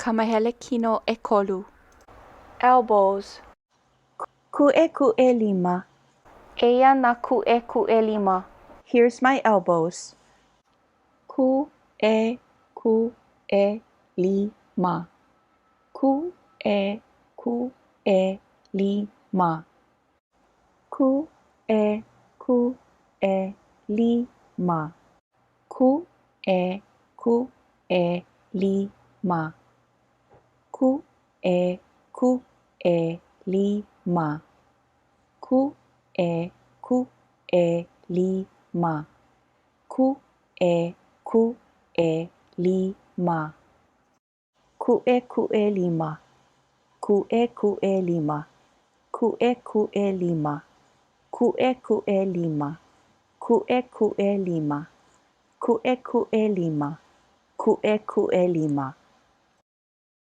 Ka mahele kino ʻekolu. Elbows. Kuʻekuʻe lima. Eia nā kuʻekuʻe lima. Here's my elbows. Ku e ku e li ma. Ku e ku e li ma. Ku e ku e li ma. Ku e ku e li ma. Ku e ku e li ma. Ku e ku e li ma. Ku e ku e li ma. Kuʻekuʻe lima. Kuʻekuʻe lima. Kuʻekuʻe lima. Kuʻekuʻe lima. Kuʻekuʻe lima. Kuʻekuʻe lima. Kuʻekuʻe lima.